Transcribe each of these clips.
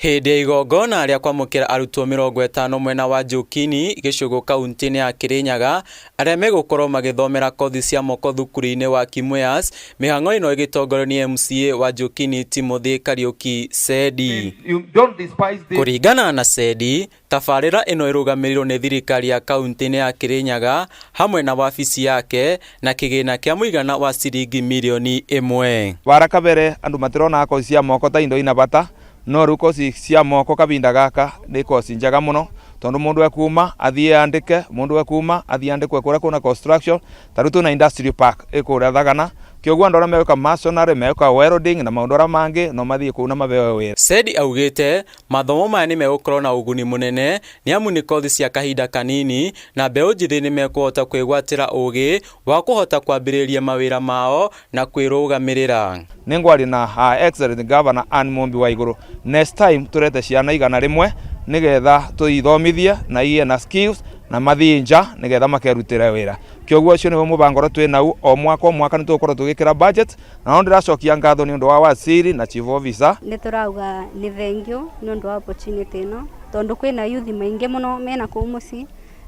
Hĩndĩ ya igongona rĩa kwamũkĩra arutwo 50 mwena wa Njũkini, Gĩcũgũ kauntĩ-inĩ ya Kĩrĩnyaga, arĩa megũkorwo magĩthomera kothi cia moko thukuru-inĩ wa Kimuias, mĩhang'o ĩno ĩgĩtongorio nĩ MCA wa Njũkini Timothy Kariũki Sedi. Kũringana na Sedi, tabarĩra ĩno ĩrũgamĩrĩirwo nĩ thirikari ya kauntĩ-inĩ ya Kĩrĩnyaga hamwe na wabici yake na kĩgĩna kĩa mũigana wa ciringi mirioni ĩmwe. Wara kabere andu matironaga kosi cia moko ta indo ina bata no riu kosi cia moko kabinda gaka ni kosi njega muno tondu mundu ekuma athie andike mundu ekuma athie andikwe kuria kwina construction ta riu twina industrial park ikuria Thagana kioguo andu aria megwika masonry megwika welding na maundu aria mangi no mathie kuu na mabeo wira. Sedi augĩte mathomo maya nĩ megũkorwo na ũguni mũnene nĩ amu nĩ kothi cia kahinda kanini na mbeũ njĩthĩ nĩ mekũhota kwĩgwatĩra ũgĩ wa kũhota kwambĩrĩria mawĩra mao na kwĩrũgamĩrĩra. Nĩ ngwaria na Her Excellency Governor Ann Mumbi Waiguru next time turete ciana 100 nigetha tuithomithie na igie na skills na mathii nja nigetha makerutire wira. Kioguo ucio niguo mubango uria twi nau o mwaka o mwaka nitugukorwo tugikira budget na no ndiracokia ngatho ni undu wa waziri na chief officer. Nĩ tũrauga nĩ thengiũ nĩ ũndũ wa opportunity ĩno tondũ kwĩna youth maingĩ mũno mena kũu mũciĩ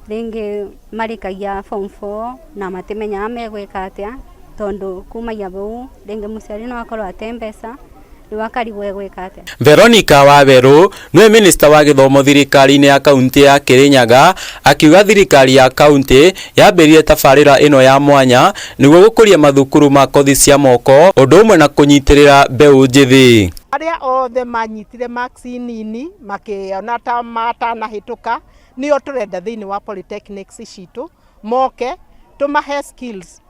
rĩngĩ marĩkagia form 4 na matimenyaga megwĩka atĩa tondũ kumagia bau rĩngĩ mũciari no akorwo ate mbeca rĩu akarigwo egwĩka atĩa. Veronica Waweru nĩwe minista wa gĩthomo thirikari-inĩ ya kaunti ya Kirinyaga akiuga thirikari ya kaunti yambĩrĩrie tabarĩra ĩno ya mwanya nĩguo gũkũria mathukuru ma kothi cia moko ũndũ ũmwe na kũnyitĩrĩra mbeũ njĩthĩ. Arĩa othe manyitire marks nini makĩona ta matanahĩtũka nĩo tũrenda thĩinĩ wa polytechnics citũ moke tũmahe skills.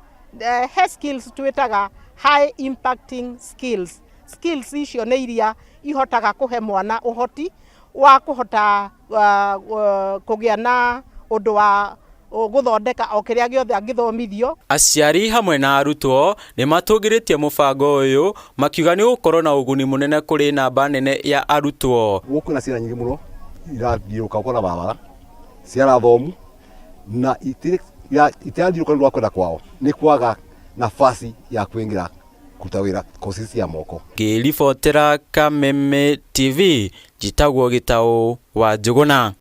He skills twĩtaga high impacting skills. Skills icio nĩ iria ihotaga kũhe mwana ũhoti wa kũhota kũgĩa na ũndũ wa gũthondeka o kĩrĩa gĩothe angĩthomithio. Aciari hamwe na arutwo nĩ matũgĩrĩtie mũbango ũyũ makiuga nĩ ũgũkorwo na ũguni mũnene kũrĩ namba nene ya arutwo. Gũkũ kwĩna ciana nyingĩ mũno irathiũrũrũka gũkũ na barabara ciarathomu na itirathiũrũrũka nĩ ũndũ wa kwenda kwao, nĩ kwaga nafasi ya kwĩingĩra kũruta wĩra kosi cia moko. Ngĩribotera Kameme TV, njĩtagwo Gĩtaũ wa Njũgũna.